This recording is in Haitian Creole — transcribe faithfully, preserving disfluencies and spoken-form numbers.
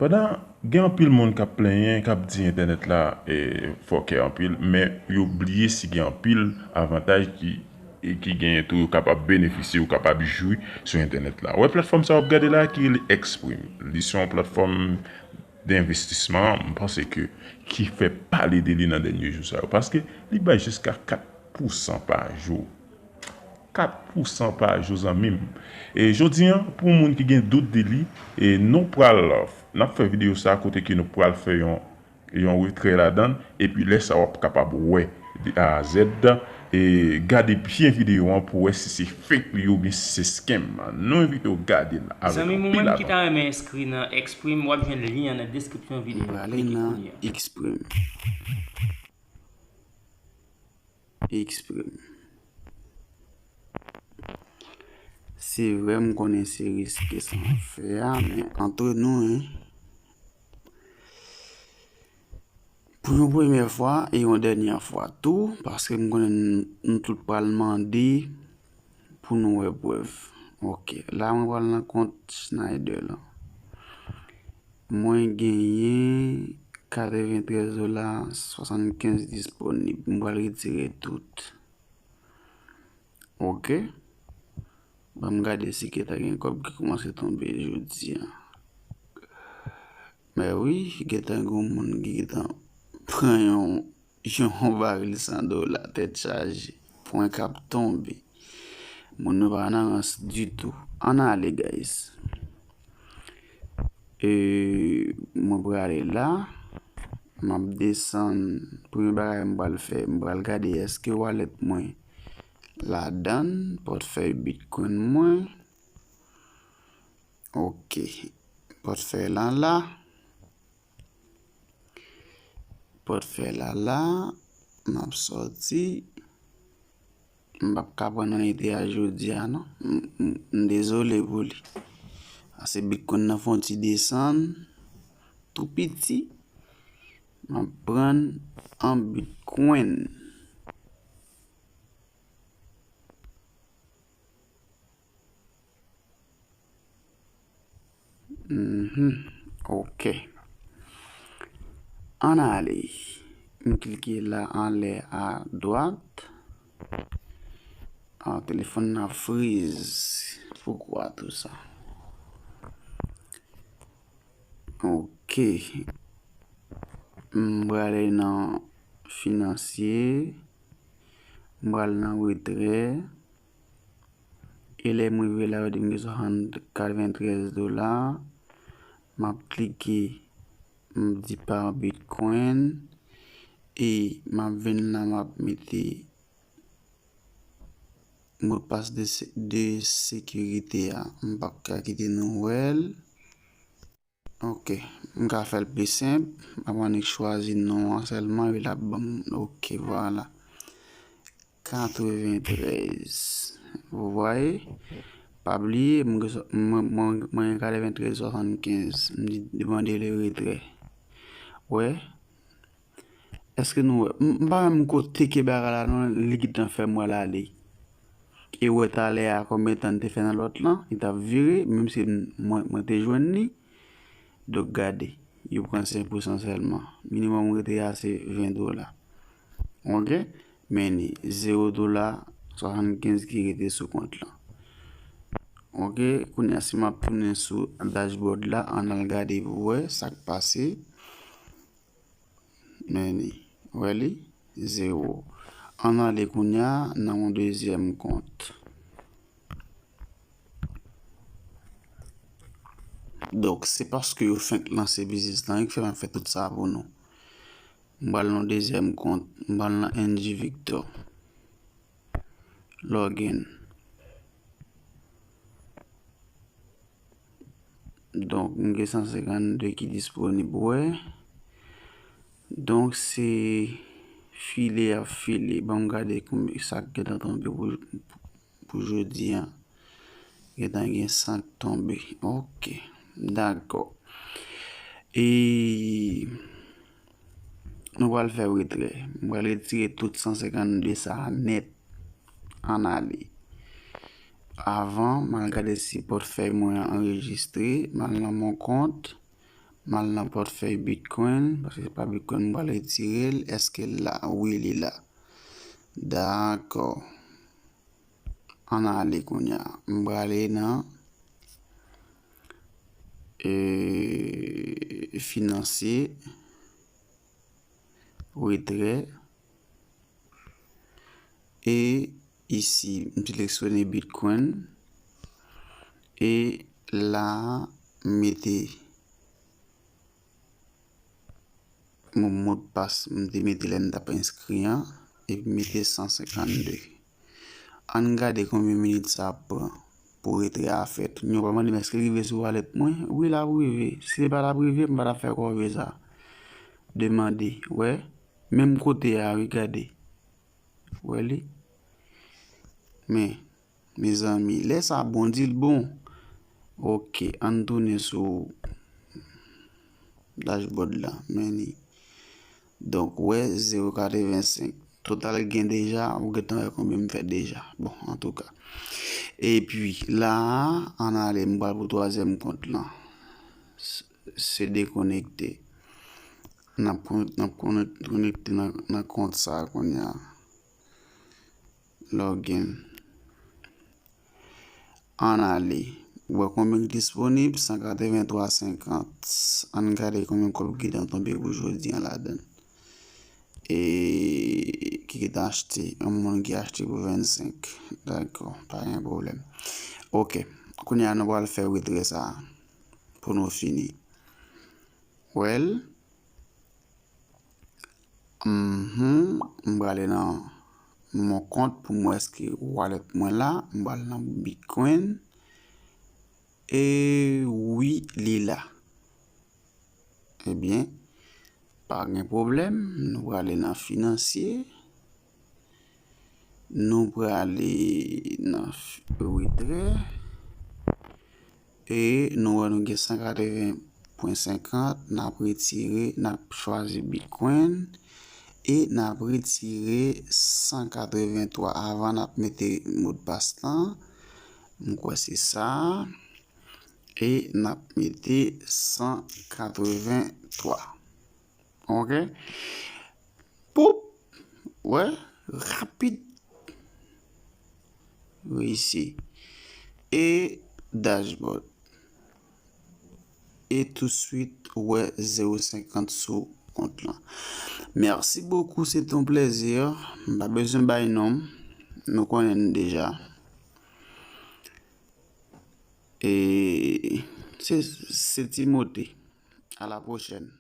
Pandan gen anpil moun k ap plenyen, k ap di entènèt la e fòkè anpil, men yo bliye si gen anpil avantaj ki e ki genyen tou, yo kapab benefisye, yo kapab jwi sou entènèt la. Wè platfòm sa w ap gade la ki rele Xprim. Li se yon platfòm denvestisman, m panse ke ki fè pale de li nan dènye jou sa yo, paske li bay jiska kat pousan pa jou. Kat pousan pa jou, zanmi m. E jodi a, pou moun ki gen dout de li, e nou pral, n ap fè videyo sa kote ke nou pral fè yon yon retrè ladan l, epi lè sa w ap kapab wè de A a Z, e gade byen videyo an pou wè si se fake li oubyen si se scam. Nou envite w gade l avèk anpil atann. Zanmi m, ou menm ki ta renmen enskri nan Xprim, w ap jwenn lyen an nan deskripsyon videyo a. Klike kounye a. Xprim. Xprim. Se vre, m konnen se riske sa m ap fè a, men antre nou, en. Pou yon premyè fwa e yon dènyè fwa tou, paske m konnen n-, nou tout pral mande pou nou wè prèv. Ok, la mwen pral nan kont Schneider lan. Mwen genyen katreventrèz dola swasannkenz disponib. Mwen pral retire tout. Ok. Ban m gade si gentan gen kòb ki kòmanse tonbe jodi a. Mè wi, gentan gen yon moun ki gentan pran yon, yon baril san dola, tèt chaje. Pwen k ap tonbe. Moun yo pa nan rans ditou. Ann ale, guys. E, mwen prale la. M ap desann. Premye bagay m pral fè, m pral gade èske wallet mwen ladan l, pòtfèy Bitcoin mwen. Ok. Pòtfèy la la. Pòtfèy la la. M ap sòti. M p ap ka pran nan ete a jodi a, non. M, m, m dezole pou li. Paske Bitcoin nan fè yon ti desann, tou piti. M ap pran an Bitcoin. Mhm. Ok. Ann ale. M klike la anlè a dwat. Ah, telefòn nan friz. Poukwa tou sa? Ok. M prale nan finansye. M pral nan retrè. E lè m rive la, yo di m gen swasann katreventrèz dola. M ap klike, m di pa Bitcoin. E m ap vin la, m ap mete modpas de se-, de sekirite a. M p ap ka kite nou wè l. Ok, m ka fè l pi senp. M ap annik chwazi non an sèlman, epi l ap ban m, ok, vwala. Katreventrèz. Vous voyez? Pa bliye, m gen swa-, mwen, mwen, mwen gen katreventrèz swasannkenz. M di, demande le retrait. Wè. Èske nou wè? M, m pa menm kote ke bagay la non, li gentan fè m wè l ale. E wè talè a konbyen tan n te fè nan lòt lan, li t ap vire, menm si m, mwen, mwen te jwenn li. Donk gade, yo pran senk pousan sèlman. Minimòm rete a se ven dola. Ok? Men ni zewo dola swasannkenz ki rete sou kont lan. Ok? Kounye a si m ap tounen sou dashboard la, ann al gade pou wè sa k pase. Men ni, wè li, zewo. Ann ale kounye a nan yon dezyèm kont. Donk, se paske yo fenk lanse biznis lan, ki fè m ap fè tout sa pou nou. M pral nan dezyèm kont, m pral nan N G Victor. Login. Donk, m gen san senkannde ki disponib, wè. Donk, se file y ap file. Ban m gade konbyen sa k gentan tonbe pou, pou jodi a. Gentan gen san k tonbe. Ok. Dakò. E nou pral fè retrè. M pral retire tout san senkannde sa a nèt. Ann ale. Avan, m al gade si pòtfèy mwen an anrejistre. M al nan mon kont. M al nan pòtfèy Bitcoin, paske se pa Bitcoin m pral retire l. Èske l la? Wi, li la. Dakò. Ann ale kounye a. M prale nan, e, finansye, retrè, e isi, m seleksyone Bitcoin, e la, m mete mon modpas m te mete lè m t ap enskri an, epi mete san senkannde. Ann gade konbyen minit sa ap pran pou retrè a fèt. Nou pa mande m èske l rive sou wallet mwen? Wi, l ap rive. Si l pa t ap rive, m pa t ap fè kòve sa. Demande, wè, menm kote a, wi, gade. Wè li? Men, mezanmi, lè sa bon, di l bon. Ok, ann tounen sou dashboard la. Men li. Donk, wè, zewo katrevensenk. Total gen deja, ou gentan wè konbyen m fè deja. Bon, antouka. Epi, la a, ann ale, m pral pou twazyèm kont lan. S-, se dekonekte. N ap kon-, n ap konek-, konekte nan, nan kont sa a kounye a. Login. Ann ale. Ou wè konbyen ki disponib? San katrevenntwa senkant. Ann gade konbyen kòb ki gentan tonbe pou jodi a ladan l. E ki gentan achte? Yon moun ki achte pou vennsenk. Dakò, pa gen pwoblèm. Ok. Kounye a, nou pral fè retrè sa a pou nou fini. Well, mhm, m prale nan mon kont pou m wè èske wallet mwen la. M pral nan Bitcoin. E wi, li la. Ebyen, pa gen pwoblèm. Nou prale nan finansye. Nou prale nan f-, retrè. E nou wè nou gen san katreven pwen senkant, n ap retire, n ap chwazi Bitcoin, e n ap retire san katrevenntwa. Avan n ap mete modpas lan, m kwè se sa, e n ap mete san katrevenntwa. Ok? Poup! Wè, rapid. Reyisi. E dashboard. E touswit, ou wè zewo senkant sou kont lan. Merci beaucoup, c'est un plaisir. M pa bezwen bay non m. Nou konnen l deja. E se, se Timote. À la prochaine.